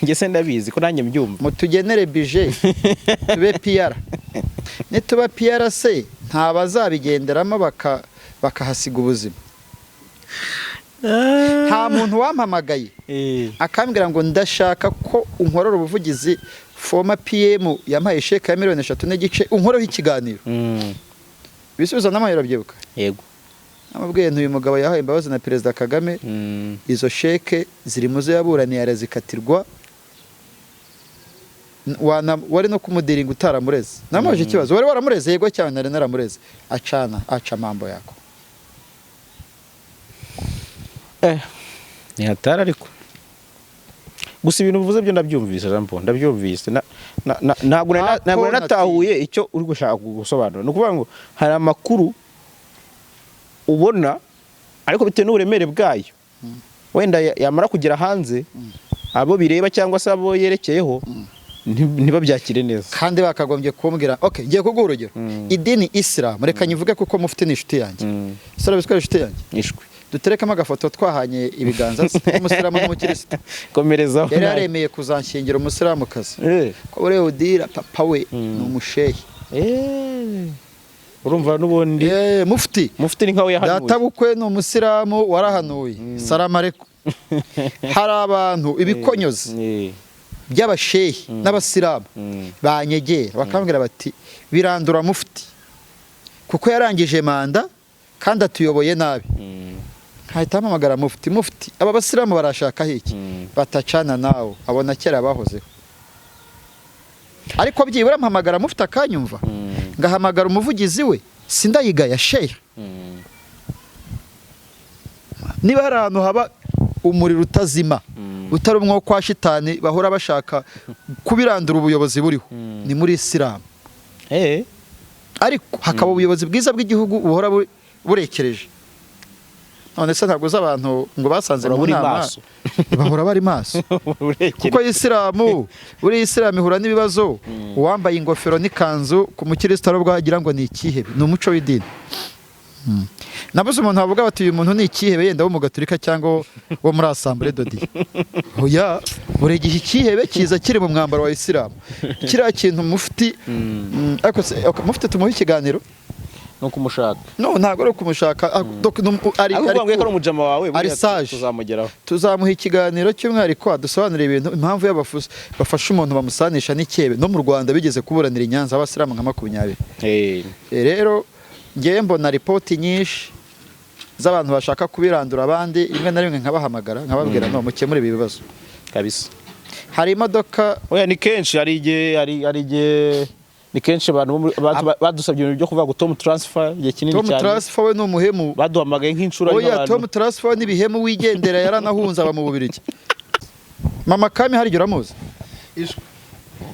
Njye se ndabizi ko nanjye mbyumva. Mutugenere bije tube PR. Nituba PR se nta bazabigenderamo bakahasiga ubuzima? Nta muntu wampamagaye akambwira ngo ndashaka ko unkorera ubuvugizi, former PM yampaye sheke ya miliyoni 3.5, unkoreho ikiganiro. Ibisubizo n'amahoro, urabyibuka? Yego. Namubwiye nti uyu mugabo yahawe imbabazi na Perezida Kagame, izo sheke ziri mu zo yaburaniye arazikatirwa. Wari no kumudiringa utaramureze. Namubajije ikibazo: wari waramureze? Yego cyane, nari naramureze. Acana aca mambo yako. Ni hatari, ariko gusa ibintu uvuze byo ndabyumvise, Jean Paul, ndabyumvise. Ntabwo nari Nako natahuye icyo uri gushaka gusobanura. Ni ukuvuga ngo hari amakuru ubona, ariko bitewe n'uburemere bwayo, wenda yamara kugera hanze, abo bireba cyangwa se abo yerekeyeho ntibabyakire neza. Kandi bakagombye kumbwira. Okay, ngiye kuguha urugero. Idini Islam, reka nyivuge kuko mufite n'inshuti yanjye. Sara biswere inshuti yanjye. Ishwi. Duterekamo agafoto twahanye ibiganza se, umusilamu n'umukirisitu. Komerezaho. Yari yaremeye kuzanshyingira umusilamukazi, ko buriya Udira papa we ni umushehi. Urumva n'ubundi Mufti. Mufti ni nkawe yahanuye. Databukwe ni umusilamu warahanuye, salamu alaikum. Hari abantu ibikonyozi by'abashehi n'abasilamu banyegera bakambwira bati birandura mufti kuko yarangije manda kandi atuyoboye nabi. Nkahita mpamagara mufti: mufti, aba basilamu barashakaho iki? Batacana nawe abona kera bahozeho, ariko byibura mpamagara mufti akanyumva, ngahamagara umuvugizi we, sindayigaya sheya. Niba hari ahantu haba umuriro utazima, utari umwe wo kwa shitani bahora bashaka kubirandura ubuyobozi buriho, ni muri Isilamu. Ariko hakaba ubuyobozi bwiza bw'igihugu buhora burekereje. None se ntabwo uzi abantu ngo basanze mu Bahora bari nama? Maso. Bahora bari maso. Urekereje. Kuko Isilamu, buriya Isilamu ihura n'ibibazo. Uwambaye ingofero n'ikanzu ku mukristo ari ubwo wagira ngo ni ikihebe, ni umuco w'idini. Nabuze umuntu wavuga bati uyu muntu ni ikihebe, yenda wo mu Gaturika cyangwa wo muri Assemblée de Dieu. Oya, buri gihe ikihebe kiza kiri mu mwambaro wa Isilamu. Kiriya kintu mufti, ariko se, okay, mufti tumuhe ikiganiro. No kumushaka. No, ntabwo ari ukumushaka. Donc, ari ariko ari uvuga ngo ko ari umujama wawe ari buriya sage. Tuzamugeraho. Tuzamuha ikiganiro cy'umwihariko adusobanurira ibintu, impamvu y'abafuzi bafasha umuntu bamusanisha n'ikihebe. No mu Rwanda bigeze kuburanira i Nyanza abasilamu nka 20. Rero ngewe mbona ripoti nyinshi. z'abantu bashaka kubirandura abandi, rimwe na rimwe nkabahamagara nkababwira: "No mukemure ibi bibazo." Kabisa. Hari imodoka. Oya, ni kenshi, hari igihe ni kenshi abantu bo badusabye ibintu byo kuvuga ngo Tom Transfer igihe kinini Tom cyane. Transfer we ni umuhemu. Baduhamagaye nk'inshuro ari Oya, nk'abantu. Tom Transfer we n'ibihemu wigendera, yaranahunze aba mu Bubiligi. Mama Kami hari igihe uramuzi?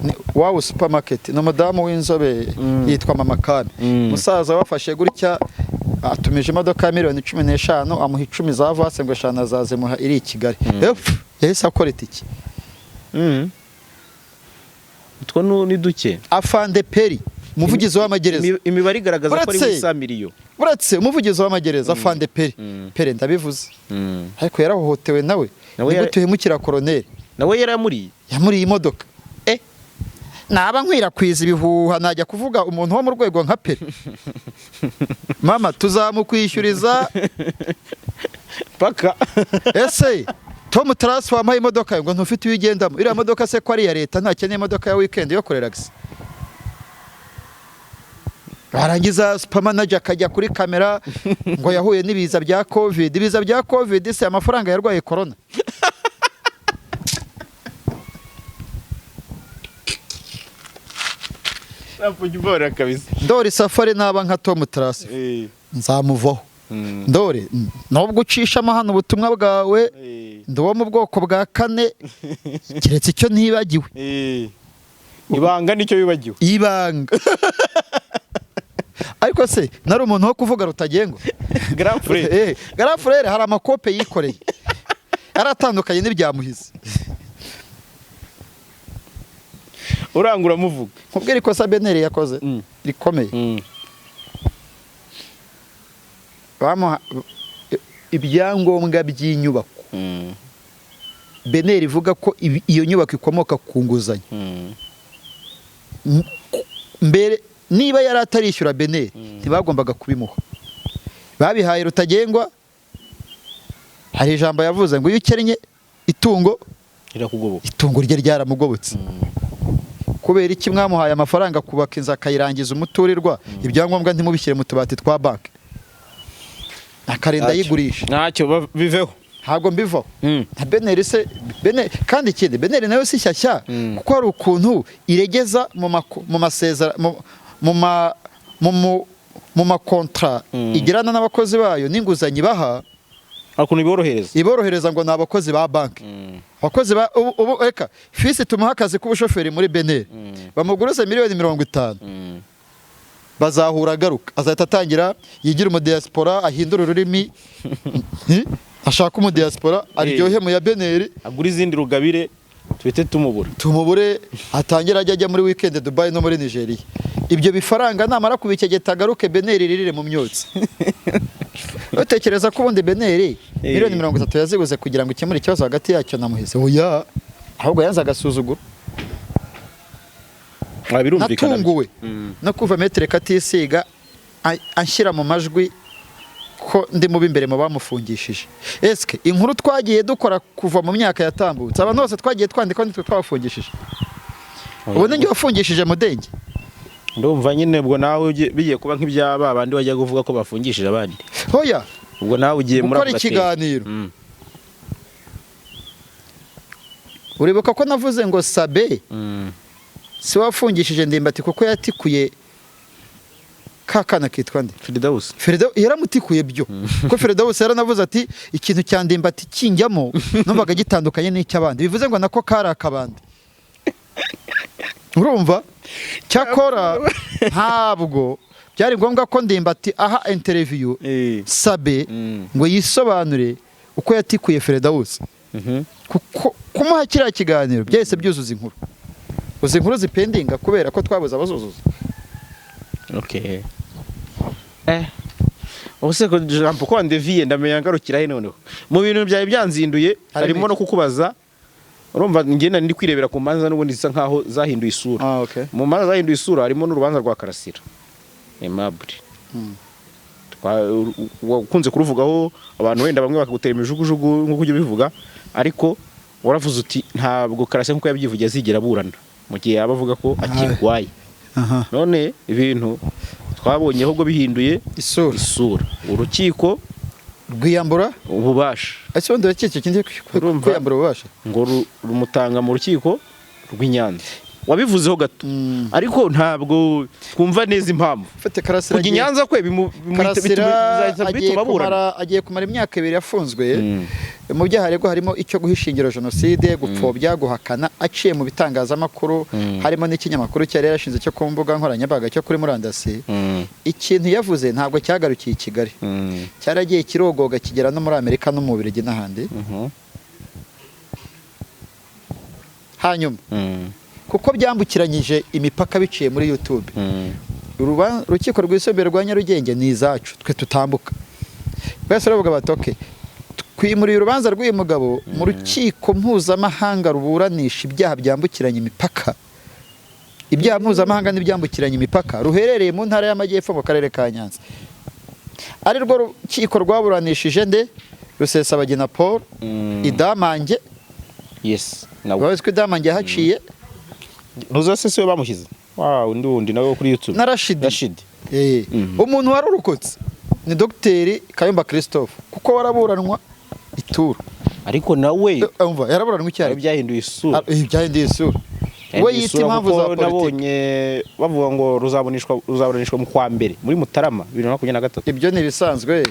Ni Wow Supermarket, ni umudamu w'inzobe yitwa Mama Kami. Musaza wafashe gutya atumije imodoka ya miliyoni 15, amuha 10 za avance, ngo 5 azazimuha iri i Kigali. Epfu, yahise akora itike. Utwo ni duke. Afande Peri, umuvugizi w'amagereza. Imibare igaragaza ko ari Uretse- muri miliyo. Uretse umuvugizi w'amagereza Afande Peri, Peri ndabivuze, ariko yarahohotewe nawe. Nawe Ni gute uhemukira koroneri? Nawe yaramuriye. Yamuriye imodoka. Naba nkwirakwiza ibihuha, najya kuvuga umuntu wo mu rwego nka Peri. Mama, tuzamukwishyuriza. Paka. Ese Tom Transfer wampaye imodoka ngo ntufite iyo ugendamo? Iriya modoka se ko ari iya leta, ntakeneye imodoka ya weekend yo kurelaxa? Barangiza supermanager akajya kuri kamera ngo yahuye n'ibiza bya Covid. Ibiza bya Covid se amafaranga yarwaye corona? Napfa kabisa. Ndori Safari, naba nka Tom Transfer nzamuvaho. Ndore, nubwo ucishamo hano ubutumwa bwawe, ndi uwo mu bwoko bwa kane, keretse icyo ntibagiwe. Ibanga nicyo wibagiwe. Ibanga. Ariko se nari umuntu wo kuvuga Rutagengwa? Grand frère. Grand frère hari amakope yikoreye yaratandukanye n'ibyamuhize. Urangura muvuga. Nkubwire ikosa Beneri yakoze rikomeye. Bamuha ibyangombwa by'inyubako. Beneri ivuga ko iyo nyubako ikomoka ku nguzanyo. Mbere niba yari atarishyura Beneri, ntibagombaga kubimuha, babihaye Rutagengwa. Hari ijambo yavuze ngo iyo ukennye itungo Irakugoboka. Itungo rye ryaramugobotse. Kubera iki mwamuhaye amafaranga kubaka inzu akayirangiza umuturirwa, ibyangombwa ntimubishyire mu tubati twa banki, akarinda ayigurisha? Ntacyo biveho. Ntabwo mbivaho. Nka Beneri se, Beneri kandi ikindi, Beneri nayo si shyashya, kuko hari ukuntu iregeza mu masezera mu ma mu mu mu makontra igirana n'abakozi bayo n'inguzanyo ibaha. Hari ukuntu iborohereza. Iborohereza ngo ni abakozi ba banki, abakozi ba ubu reka fisi tumuha akazi k'ubushoferi muri Beneri, bamuguruze miliyoni 50, bazahura agaruka azahita atangira yigira umudiyasipora, ahindura ururimi, ashaka umudiyasipora aryohe mu ya Beneri. Agura izindi rugabire tuhite tumubura. Tumubure, atangire ajya muri weekend Dubai no muri Nigeria. Ibyo bifaranga namara kubikegeta agaruke, Beneri ririre mu myotsi. Utekereza ko ubundi Beneri miliyoni 30 yaziguze kugira ngo ikemure ikibazo hagati yacyo na Muhizi? Oya, ahubwo yanze agasuzuguro. Ah, birumvikana. Natunguwe no kuva Maître Katisiga anshyira mu majwi ko ndi mubi imbere mu bamufungishije. Eske inkuru twagiye dukora kuva mu myaka yatambutse, abantu bose twagiye twandika nitwe twabafungishije? Ubu ni njye wafungishije Mudenge? Ndumva nyine ubwo nawe bigiye kuba nk'ibya ba bandi bajya kuvuga ko bafungishije abandi. Hoya. Ubwo nawe ugiye muri Gukora ako gatebo. ikiganiro. Uribuka ko navuze ngo Sabe si we wafungishije Ndimbati, kuko yatikuye ka kana kitwa nde? Firidausi. Ferida yaramutikuye byo, ko Feridawusi yaranavuze ati ikintu cya Ndimbati kinjyamo numvaga gitandukanye n'icy'abandi, bivuze ngo nako kari akabandi. Urumva cyakora ntabwo byari ngombwa ko Ndimbati aha interview Sabe ngo yisobanure uko yatikuye Feridawusi, kuko kumuha kiriya kiganiro byahise byuzuza inkuru. Uzi inkuru zipendinga kubera ko twabuze abazuzuza? Okay. Ubu se ko Jean Paul wandeviye, ndamenya ngarukira he noneho mu bintu byari byanzinduye? Harimo Harimo no iki? kukubaza. Urumva ngenda ndi kwirebera ku manza n'ubundi zisa nkaho zahinduye isura. Ah, okay. Mu manza zahinduye isura harimo n'urubanza rwa Karasira Aimable. Wakunze kuruvugaho, abantu wenda bamwe bakagutera imijugujugu nk'uko ujya ubivuga, ariko waravuze uti ntabwo Karasira nk'uko yabyivugiye azigera aburana mu gihe yaba avuga ko akirwaye. Aha. None ibintu twabonye ahubwo bihinduye Isura. isura. Urukiko Rwiyambura ububasha. Ese ubundi urukiko kindi Urumva? Kwiyambura ububasha. Ngo rumutanga mu rukiko rw'i Nyanza, wabivuzeho gato, ariko ntabwo twumva neza impamvu. Ufite Karasira Kujya i Nyanza kwe Karasira bizahita agiye bituma aburana. kumara imyaka 2 yafunzwe. Mu byaha aregwa harimo icyo guha ishingiro jenoside, gupfobya, guhakana aciye mu bitangazamakuru, harimo n'ikinyamakuru cyari yarashinze cyo ku mbuga nkoranyambaga cyo kuri murandasi. Ikintu yavuze ntabwo cyagarukiye i Kigali, cyaragiye kirogoga kigera no muri Amerika no mu Bubiligi n'ahandi. Hanyuma kuko byambukiranyije imipaka biciye muri YouTube, urukiko rwisumbuye rwa Nyarugenge ni izacu twe tutambuka, bwese baravuga bati: "Okay, twimuriye urubanza rw'uyu mugabo mu rukiko mpuzamahanga ruburanisha ibyaha byambukiranya imipaka, ibyaha mpuzamahanga n'ibyambukiranya imipaka, ruherereye mu Ntara y'Amajyepfo mu Karere ka Nyanza, ari rwo rukiko rwaburanishije nde? Rusesabagina Paul." Idamange. Yes, nawe. Bazi ko Idamange yahaciye. Ntuzase siwe bamushyize wa undi wundi nawe wo kuri YouTube? Na Rashidi. Rashidi. Umuntu warurokotse ni Dogiteri Kayumba Christophe, kuko waraburanwa ituru. Ariko nawe Umva, yaraburanwa icyarimwe. Byahinduye isura. Byahinduye isura. We yita Isura impamvu kuko za politiki. Nabonye bavuga ngo ruzaburanishwa mu kwa mbere, muri Mutarama 2023. Ibyo ni ibisanzwe,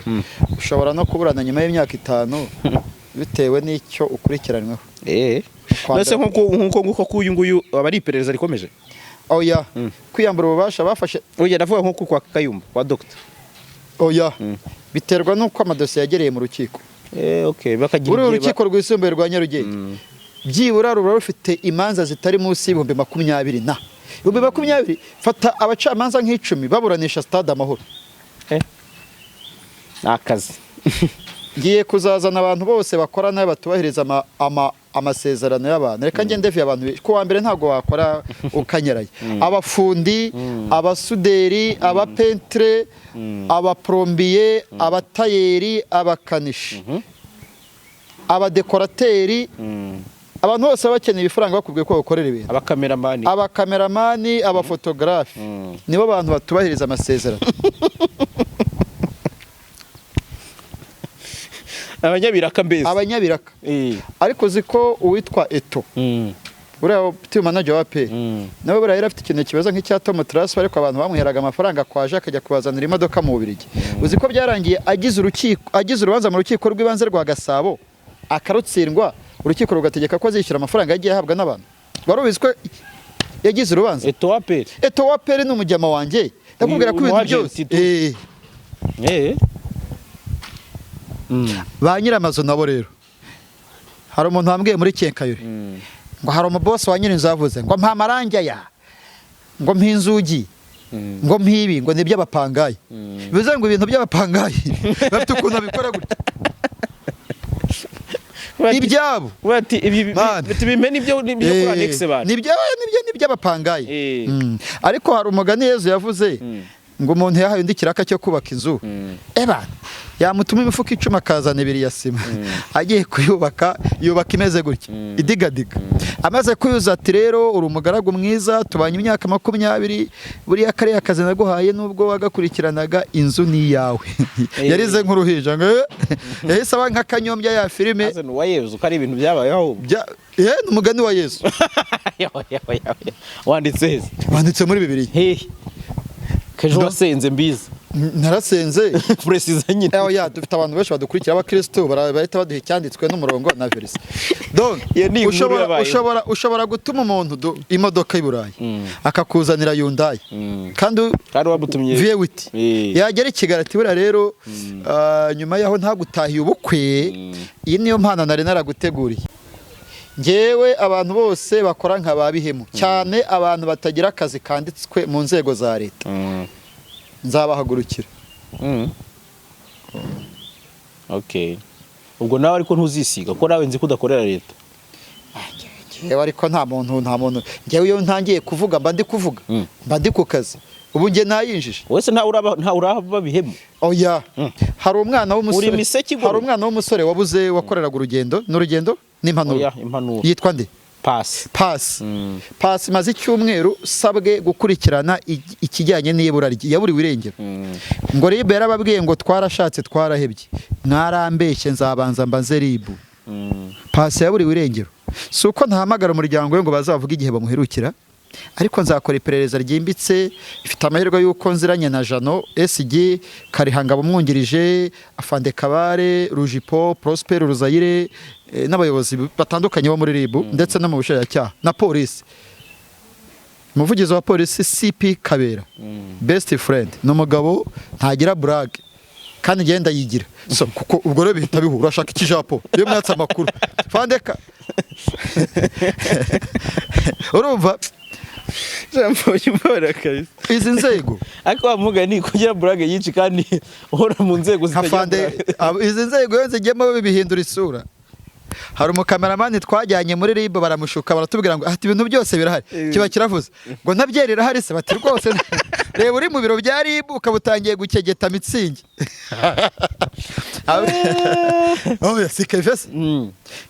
ushobora no kuburana nyuma y'imyaka 5 bitewe n'icyo ukurikiranyweho. Kwa Mbese mbere. nk'uko nguko k'uyu nguyu aba ari iperereza rikomeje? Oya, kwiyambura ububasha bafashe. Oya, ndavuga nk'uko kwa Kayumba, kwa Dogita. Oya, biterwa n'uko amadosiye yagereye mu rukiko. Okay, bakagira Uru igihe rukiko rwisumbuye rwa Nyarugenge byibura ruba rufite imanza zitari munsi y'ibihumbi 20 na 20,000. Fata abacamanza nk'icumi baburanisha Stade Amahoro. Ni akazi. Ngiye kuzazana abantu bose bakora nabi, batubahiriza amasezerano y'abantu. Reka ngende ndeviye abantu ku wa mbere ntabwo wakora ukanyaraye: abafundi, abasuderi, abapentere, abaplombiye, abatayeri, abakanishi, abadekorateri, abantu bose baba bakeneye ibifaranga bakubwiye ko bakorera ibintu. Abakameramani. Abakameramani, abafotogarafe, nibo bantu batubahiriza amasezerano. Abanyabiraka mbese. Abanyabiraka. Ariko uzi ko uwitwa Eto, uriya team manager wa APR, nawe buriya yari afite ikintu kimeze nk'icya Tom Transfer, ariko abantu bamuheraga amafaranga kwaje akajya kubazanira imodoka mu Bubiligi. Uzi ko byarangiye agize urubanza mu rukiko rw'ibanze rwa Gasabo akarutsindwa, urukiko rugategeka ko azishyura amafaranga yagiye ahabwa n'abantu? Wari ubizi ko yagize urubanza? Eto wa APR? Eto wa APR ni umujyama wanjye, ndakubwira ko Uyu ibintu byose mu agent tu. Ba nyir'amazu nabo rero, hari umuntu wambwiye muri kenkayori ngo hari umubosi wa nyir'inzu yavuze ngo mpa amarangi aya, ngo mpa inzugi, ngo mpa ibi, ngo ni iby'abapangayi. Bivuze ngo ibintu by'abapangayi bafite ukuntu babikora gutya ibyabo. Bati ibi Man. bimpe nibyo kuri annexe bana. Nibyo, ni iby'abapangayi. Ariko hari umugani Yezu yavuze ngo umuntu yahaye undi kiraka cyo kubaka inzu, eba yamutuma imifuka 10 akazana ibiri ya sima. Agiye kuyubaka, yubaka imeze gutya idigadiga. Amaze kuyuza ati: "Rero uri umugaragu mwiza, tubanye imyaka 20, buriya kariya kazi naguhaye nubwo wagakurikiranaga, inzu ni iyawe." Yarize nk'uruhinja ngo yahise aba nka Kanyombya ya filime. Maze ni uwa Yezu ko ari ibintu byabayeho? Ni umugani wa Yezu. Wanditse heza. Wanditse muri Bibiliya. Hehe kejo wasenze mbizi? Narasenze. Precise nyine. Oya, dufite abantu benshi badukurikira abakristo, bahita baduha icyanditswe n'umurongo na verisi. Donc Iyo ni inkuru ushobora yabayeho. ushobora gutuma umuntu imodoka y'i Burayi akakuzanira Hyundai kandi Kandi wamutumye V8. Yagera i Kigali ati: "Buriya rero nyuma yaho ntagutahiye ubukwe, iyi niyo mpano nari naraguteguriye." Ngewe abantu bose bakora nka ba bihemu, cyane abantu batagira akazi kanditswe mu nzego za leta, nzabahagurukira. Okay, ubwo nawe ariko ntuzisiga ko nawe nzi ko udakorera leta. Ngewe ariko nta muntu, ngewe iyo ntangiye kuvuga mba ndi kuvuga, mba ndi ku kazi. Ubu nge nayinjije. Wese ntawe uraba, ntawe uraba bihemu? Oya, hari umwana w'umusore Uri imiseke igorora. Hari umwana w'umusore wabuze, wakoreraga urugendo n'urugendo n'impanuro. Oya, impanuro. Yitwa nde? Pasi. Pasi, Pasi maze icyumweru sabwe gukurikirana ikijyanye n'ibura rye, yaburiwe irengero. Ngo RIB yarababwiye ngo twarashatse twarahebye, mwarambeshye, nzabanza mbaze RIB. Pasi yaburiwe irengero. Si uko ntahamagara umuryango we ngo bazavuge igihe bamuherukira, ariko nzakora iperereza ryimbitse. Ifite amahirwe y'uko nziranye na Jano SG Karihanga bumwungirije, Afande Kabare Rujipo, Prosper Ruzayire, n'abayobozi batandukanye bo muri RIB ndetse no mu bushinjacyaha na polisi. Umuvugizi wa polisi CP Kabera, best friend, ni umugabo ntagira blague kandi ngenda yigira. So kuko ubwo rero bihita bihura, urashaka iki japo iyo mwatse amakuru fandeka, urumva? Jambo yumvara kabisa. Izi nzego Ariko wa mugani kugira blague nyinshi kandi uhora mu nzego nka zitagira fande blague. Izi nzego iyo nzigiyemo bihindura isura. Hari umukameramani twajyanye muri RIB, baramushuka, baratubwira ngo ati ibintu byose birahari. Kiba kiravuze ngo ntabyeri irahari se? Bati rwose reba, uri mu biro bya RIB ukaba utangiye gukegeta mitsingi. Oh, si Keve se?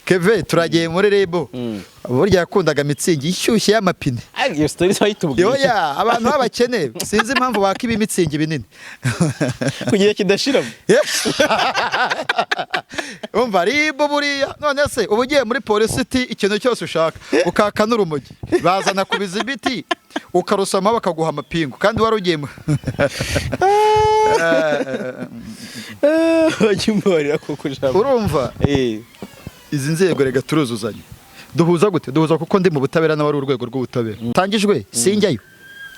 Keve turagiye muri RIB. Burya yakundaga mitsingi ishyushye y'amapine. Ariko iyo story wayitubwiye. Yoya, abantu b'abakene sinzi impamvu baka ibimitsingi binini. Kugira kidashiramo. Umva, RIB buriya none se uba ugiye muri polisi uti ikintu cyose ushaka, ukaka n'urumogi bazana ku bizibiti, ukarusoma bakaguha amapingu kandi wari ugiye Bajya umbabarira koko Jambo. Urumva, izi nzego rega turuzuzanya. Duhuza gute? Duhuza kuko ndi mu butabera nawe ari urwego rw'ubutabera. Tangijwe sinjyayo.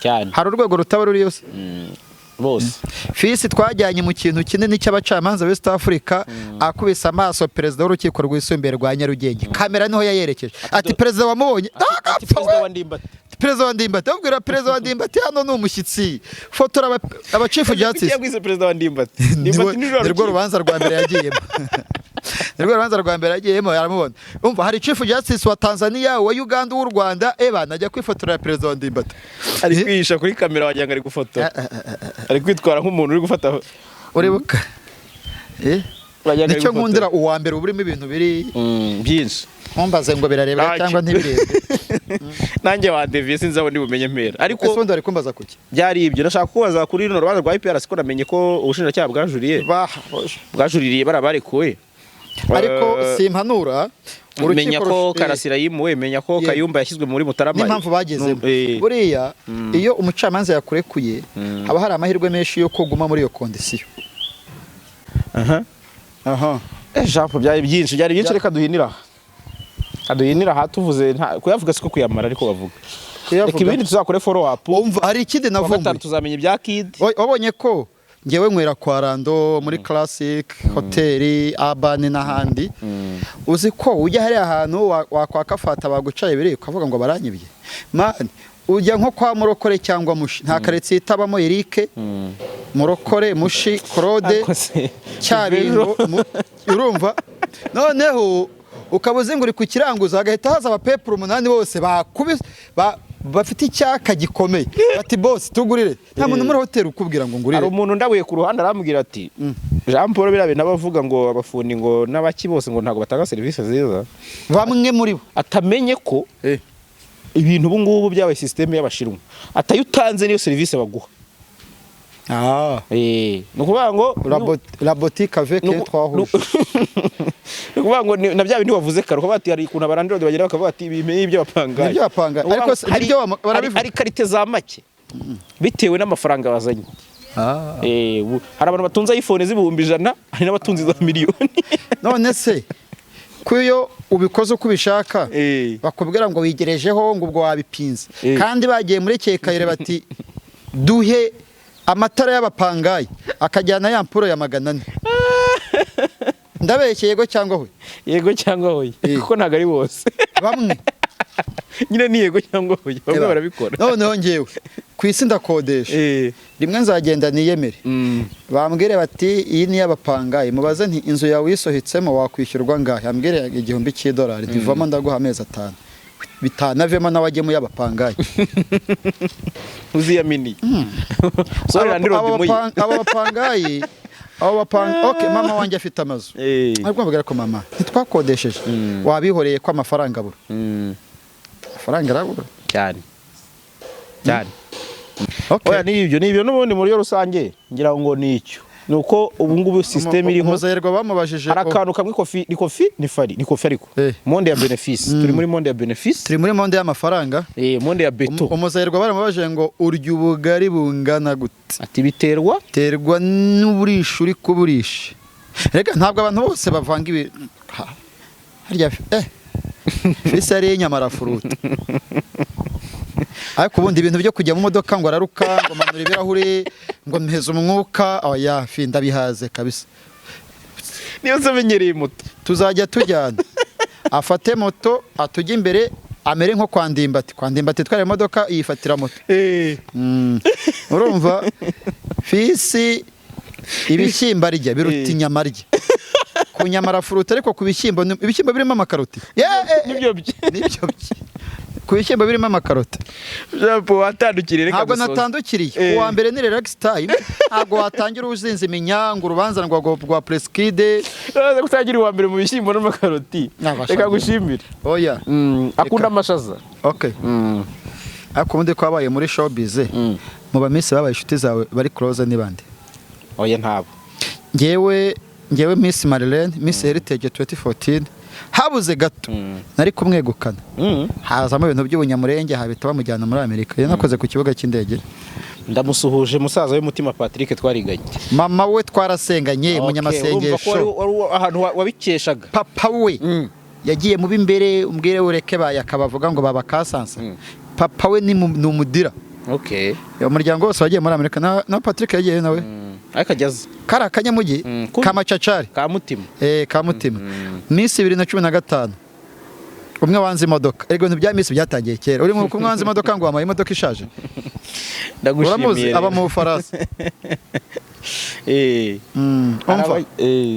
Cyane. Hari urwego rutaba ruriyo se? Bose. Fisi twajyanye mu kintu kinini cy'abacamanza West Africa, akubise amaso perezida w'urukiko rwisumbuye rwa Nyarugenge, kamera niho yayerekeje, ati perezida wamubonye. Ati perezida wa Ndimbati. Perezida wa Ndimbati, abwira perezida wa Ndimbati, hano ni umushyitsi, fotora aba chief justice. Yabwize perezida wa Ndimbati. Ndimbati ni Nirwo rubanza rwa mbere yagiyemo, nirwo rubanza rwa mbere yagiyemo, aramubona. Umva, hari chief justice wa Tanzania, wa Uganda, w'u Rwanda, eba najya kwifotorera perezida wa Ndimbati. Ari kwihisha kuri kamera wagira ngo ari gufotora. Ari kwitwara nk'umuntu uri gufata. Uribuka Wagira ngo ari nicyo gufotora. nkundira uwa mbere uba urimo ibintu biri Byinshi. Ntumbaze ngo birarebwa Ah, cyangwa ntibirebwe. Nanjye wa deviye sinzi aho ndi bumenye mpera. Ariko Ese ubundi bari kumbaza kuki? Byari ibyo nashaka kubaza kuri runo rubanza rwa IPRC, ko namenye ko ubushinjacyaha bwajuriye. Bwajuririye barabarekuye. Ariko simpanura. Menya ko Karasira yimuwe, menya ko Yego. Kayumba yashyizwe muri Mutarama. N'impamvu bagezemo. Buriya iyo umucamanza yakurekuye haba hari amahirwe menshi yo kuguma muri iyo condition. Aha. Aha. Jean Paul, byari byinshi, byari byinshi. Reka duhinira aha. Kaduhinira aha tuvuze kuyavuga siko kuyamara, ariko bavuga. Kuyavuga. Reka ibindi tuzakore follow up. Umva, hari ikindi Kuwa gatanu navumbuye. tuzamenya ibya Kid. Wabonye ko ngewe nywera kwa Rando, muri Classic Hotel, Urban n'ahandi. Uzi ko ujya hariya ahantu wakwaka fata bagucaye ibiri ukavuga ngo baranyibye? Man, ujya nko kwa Murokore cyangwa Mushi, nta karitsiye itabamo Eric Murokore, Mushi, Claude, Ariko se, Cyabingo. Urumva, noneho ukaba uzi ngo uri ku kiranguzo, hagahita haza abapepuro umunani bose bakubise bafite icyaka gikomeye, bati boss tugurire. Nta muntu muri hoteli ukubwira ngo Hari ngurire. umuntu ndabuye ku ruhande arambwira ati Jean Paul, biriya bintu abavuga ngo abafundi ngo n'abaki bose ngo ntabwo batanga serivisi nziza, Bamwe muri bo. Atamenye ko ibintu ubu ngubu byabaye système y'Abashinwa, atayo utanze niyo serivisi baguha. Ni ukuvuga ngo La boutique avec un trois rouge. Ni ukuvuga ngo na bya bindi wavuze kare, ukavuga ati hari ukuntu abalandlord bagenda bakavuga ati ibi ni ibyo bapangaye. Nibyo bapangaye. Ni ukuvuga Ariko ngo nibyo barabivuga. Hari qualité za make bitewe n'amafaranga bazanye. Hari abantu batunze iPhone z'ibihumbi 100, hari n'abatunze za miliyoni. None se ko iyo ubikoze uko ubishaka bakubwira ngo wigerejeho, ngo ubwo wabipinze, kandi bagiye muri quincaillerie bati duhe amatara y'abapangayi, akajyana ya mpuro ya 400? Ndabeshye, yego cyangwa we? Yego cyangwa oya. Kuko ntabwo ari bose. Bamwe. Nyine ni yego cyangwa oya, bamwe Eba. barabikora. Noneho ngewe ku isi ndakodesha. Rimwe nzagenda niyemere, bambwire bati iyi ni iy'abapangayi, mubaze nti inzu yawe uyisohetsemo wakwishyurwa ngahe? Ambwire $1000, ntivamo, ndaguha amezi atanu, bitanavemo nawe ajye mu y'abapangayi. Uziyaminiye sorry, landlord muyi. Abo bapangayi, abo bapanga, okay, mama wanjye afite amazu, ariko mbabwira ko mama ntitwakodesheje, wabihoreye ko amafaranga abura. Amafaranga arabura. Cyane cyane. Okay. Oya, ni ibyo n'ubundi muri rusange ngira ngo ni icyo, ni uko ubu ngubu system iriho. Umuzayirwa bamubajije. Hari akantu kamwe, kofi ni kofi ni fari ni kofi, ariko monde ya bénéfice, turi muri monde ya bénéfice. Turi muri monde y'amafaranga. Monde ya beto. Umuzayirwa baramubajije ngo urya ubugari bungana gute? Ati biterwa. Terwa n'uburisha uri kuburisha. Reka, ntabwo abantu bose bavanga ibi. Harya fisi yariye inyama arafuruta, ariko ubundi ibintu byo kujya mu modoka ngo araruka, ngo manura ibirahuri, ngo mpeze umwuka, oya fi, ndabihaze kabisa. Niyo nzamenyereye moto. Tuzajya tujyana, afate moto atujye imbere, amere nko kwa Ndimbati. Kwa Ndimbati twara imodoka, yifatira moto. Urumva fisi ibishyimbo arya biruta inyama arya. Ku nyama arafuruta, ariko ku bishyimbo ibishyimbo birimo amakaroti. Nibyo bye. Nibyo bye, ku bishyimbo birimo amakaroti. Jean Paul, watandukiriye, reka Ntabwo dusoze. natandukiriye. Ku wa mbere ni relax time, ntabwo watangira uzinze iminyanga urubanza rwa Prince Kid. Uraza gutangira uwa mbere mu bishyimbo n'amakaroti. Ntabwo Reka ashaka. gushimire. Oya. Akunda amashaza. Okay. Ariko ubundi ko wabaye muri showbiz, mu ba miss babaye inshuti zawe bari close ni bande? Oya, ntabo. Ngewe Miss Marlene, Miss Heritage 2014, habuze gato nari kumwegukana, hazamo ibintu by'ubunyamurenge, habita bamujyana muri Amerika. Yanakoze ku kibuga cy'indege. Ndamusuhuje musaza w'umutima Patrick twariganye. Mama we twarasenganye. Okay, urumva ko Umunyamasengesho. wari ahantu wabikeshaga. Papa we yagiye mu b'imbere, umbwire ureke bayaka bavuga ngo baba kasansa. Papa we ni umudira. Umuryango wose wagiye muri Amerika, na Patrick yagiye nawe. Ariko ajyaza. Kari akanyamugi. Kamacacari. Ka mutima. Ka mutima. Miss 2015, umwe wanze imodoka. Erega ibintu bya Miss byatangiye kera. Uri mu kumwe wanze imodoka ngo wampaye imodoka ishaje. Ndagushimiye. Uramuzi, aba Rero. mu Bufaransa. Umva.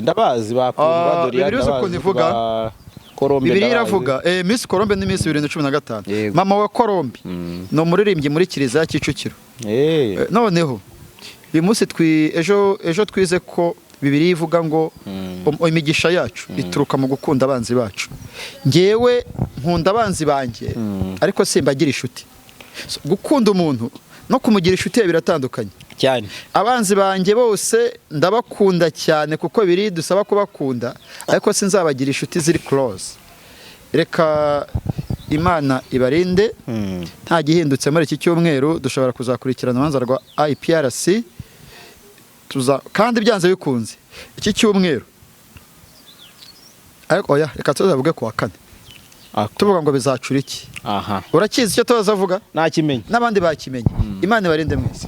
Ndabazi ba Ah, Kundwa Doriane, Bibiliya uzi ukuntu ndabazi ivuga? ba Colombe. Bibiliya Ndabazi. iravuga, Miss Colombe ni Miss 2015. Yego. Mama wa Colombe ni umuririmbyi muri Kiliziya ya Kicukiro. Noneho uyu munsi ejo twize ko Bibiliya ivuga ngo imigisha yacu ituruka mu gukunda abanzi bacu. Ngewe nkunda abanzi banjye, ariko simbagira inshuti. So, gukunda umuntu no kumugira inshuti ye biratandukanye. Cyane. Abanzi banjye bose ndabakunda cyane, kuko biri dusaba kubakunda, ariko sinzabagira inshuti ziri close. Reka Imana ibarinde. Nta gihindutse muri iki cyumweru, dushobora kuzakurikirana urubanza rwa IPRC tuza, kandi byanze bikunze iki cyumweru, ariko oya, reka tuzavuge ku wa kane. Tuvuga ngo bizacura iki? Aha. Urakizi icyo tuzavuga? Nakimenye. N'abandi bakimenye. Imana ibarinde mwese.